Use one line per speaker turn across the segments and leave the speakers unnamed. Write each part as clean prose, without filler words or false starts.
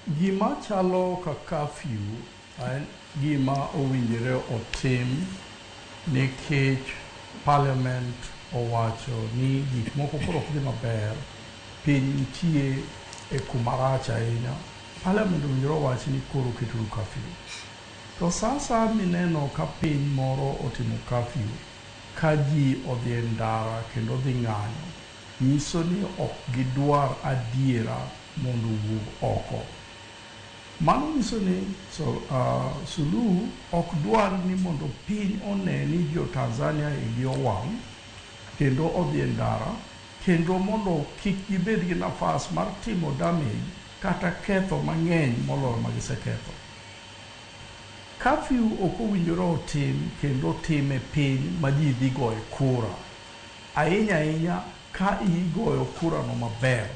Gima chalo ka curfew en gima owinjore otim nikech parliament owacho ni gik moko koro ok dhi maber, piny nitie e kuma rach ahinya. Parliament owinjore owach ni koro keturu curfew. To sa asaya mineno ka piny moro otimo curfew, ka ji odhi e ndara kendo dhi ng'anyo, nyiso ni ok gidwar adiera mondo owuog oko. Mano nyiso ni Suluhu ok dwar ni mondo piny one ni jo Tanzania igi owang' kendo odhi e ndara kendo mondo kik gibed gi nafas mar timo damage kata ketho mang'eny moloyo ma giseketho. Curfew ok owinjore otim kendo otim e piny ma ji dhi goye kura. Ahinya ahinya ka igoyo kura no maber.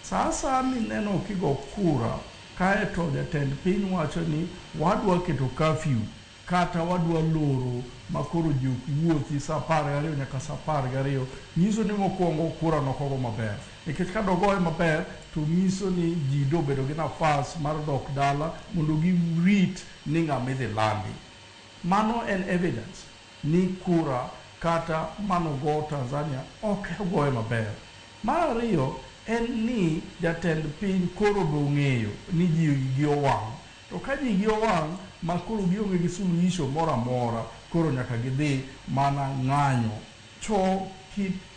Sa asaya mineno kigo kura kaeto jatend piny wacho ni wadwa keto curfew kata wadwa loro ma koro ji ok wuothi sa 12 nyaka sa 12 nyiso ni mokwongo kura nokogo maber. Nikech ka dogoye maber to nyiso ni ji dobedo gi nafas mar dok dala mondo girit ni ng'ama idhi landi. Mano en evidence ni kura kata manogo Tanzania ok ogoye maber. Mar ariyo en ni jatend piny koro be ong'eyo ni ji igi owang'. To ka ji igi owang' ma koro gionge gi suluhisho moro amora, koro nyaka gidhi mana ng'anyo. To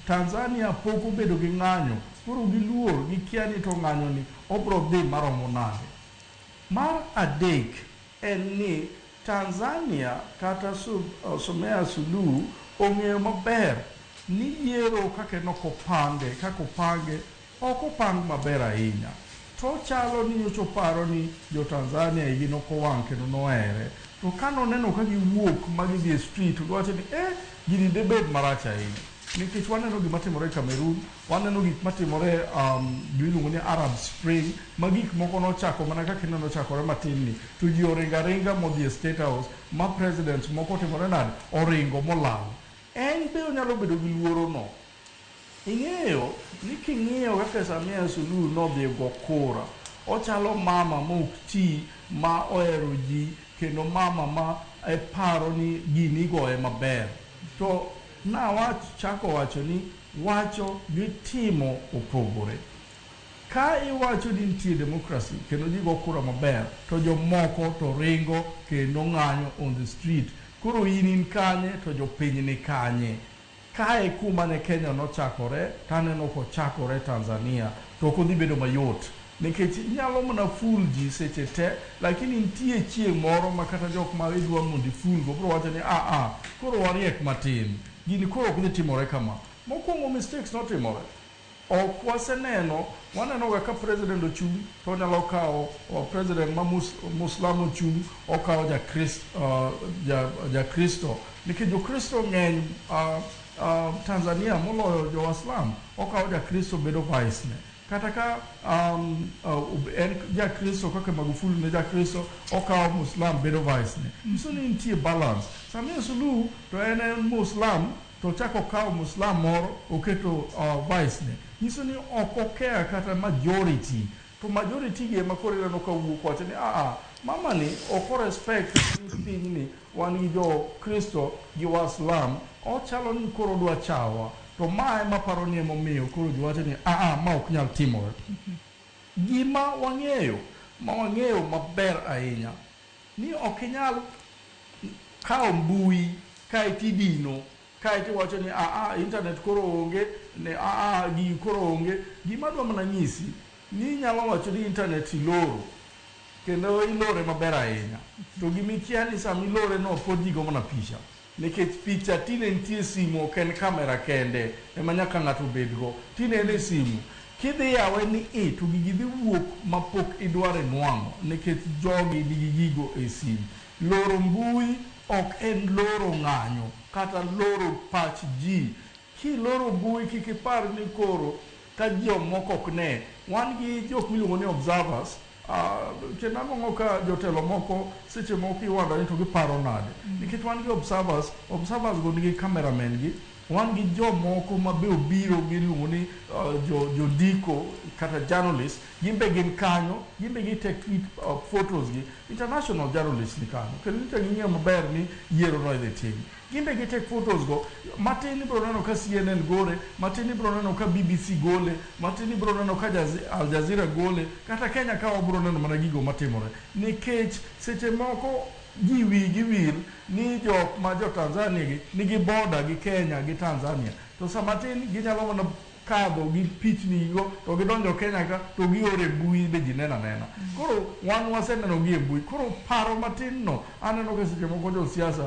Tanzania pok obedo gi ng'anyo, koro giluor, gikia ni to ng'anyo ni obro dhi maromo nade. Mar adek en ni Tanzania kata Samia Suluhu ong'eyo maber ni yiero kaka en ok opange, kaka opange ok opang maber ahinya. To chalo ni nyocha oparo ni jo Tanzania igi nokowang' kendo nohere. To ka noneno ka giwuok ma gidhi e street to giwacho ni gini debed marach ahinya. Nikech waneno gima timore Cameroon, waneno gik matimore gimiluongo ni Arab Spring, ma gik moko nochako mana kaka ineno chakore matin ni, to ji oringo aringa modhi e State House, ma presidents moko otimore nade, oringo molal. En be onyalo bedo gi luoro no. Ing'eyo ni king'iyo kaka Samia Suluhu nodhi go kura, ochalo mama ma ok ti, ma ohero ji, kendo mama ma paro ni gini igoye maber. To nawach chako wacho ni wacho gi timo opogore. Ka iwacho ni nitie democracy kendo ji go kura maber, to jomoko to ringo kendo ng'anyo on the street. Koro in in kanye to jopiny ni kanye? Kae kuma ne Kenya nochakore, taneno kochakore Tanzania, to ok odhi bedo mayot. Nikech inyalo mana fool ji seche te, lakini nitie chieng' moro ma kata jok ma idwa mondo ifool go biro wacho ni a koro wariek matin. Gini koro ok dhi timore kama. Mokwongo mistakes notimore. Ok waseneno, waneno ga ka president ochung' to onyalo kawo president ma Muslim ochung' okawo Jakristo. Nikech Jokristo ng'eny Tanzania moloyo jo-Waslam, okawo Jakristo bedo vice ne. Kata ka en Jakristo kaka Magufuli ne Jakristo, okawo Muslim bedo vice ne. Nyiso ni nitie balance. Samia Suluhu to en en Muslim to ochako okawo Muslim moro oketo vice ne. Nyiso ni ok okea kata majority. To majority gi ema koro ineno ka wuok wacho ni mama ni ok o respect ni pinyni wan gi jo Kristo gi Waslam, ochalo ni koro odwa chawa. To ma ema paro ni emomiyo koro ji wacho ni ma ok nyal timore. Gima wang'eyo, ma wang'eyo maber ahinya, ni ok inyal kawo mbui kaeto idino, kaeto iwacho ni internet koro onge, ni gigi koro onge. Gima adwa mana nyisi, ni inyalo wacho ni internet iloro, kendo ilore maber ahinya. To gima ikia ni sama ilore no pod ji go mana picha. Nikech picha tinde nitie simu ok en kamera kende ema nyaka ng'ato obedgo. Tinde en e simu. Kidhi yawe ni i to gigi dhi wuok mapok idwaro nwang'o nikech jogi nigi gigo e simu. Loro mbui ok en loro ng'anyo kata loro pach ji. Kiloro mbui kik ipar ni koro ka jomoko ok ne. Wan gi jok miluongo ni observers. Kendo anwang'o ka jotelo moko seche moko iwando ni to giparo nade. Nikech wan gi observers, observers go nigi cameramen gi. Wan gi jomoko ma be obiro giluongo ni jondiko kata journalist, gin be gin kanyo, gin be gi take tweet photos gi. International journalists ni kanyo. Kendo nyicha ging'eyo maber ni yiero no idhi tim. Gin be gi take photos go. Matin ibiro neno ka CNN gore, matin ibiro neno ka BBC gole, matin ibiro neno ka Al Jazeera gole, kata Kenya ka wabiro neno mana gigo matimore. Nikech seche moko ji wigi wil ni jok ma jo Tanzania gi nigi border gi Kenya gi Tanzania. To sama tin ginyalo mana kadho gi pichni go to gidonjo Kenya ka to gioro e mbui be ji neno anena. Koro wan waseneno gi e mbui. Koro paro matin no aneno ka seche moko josiasa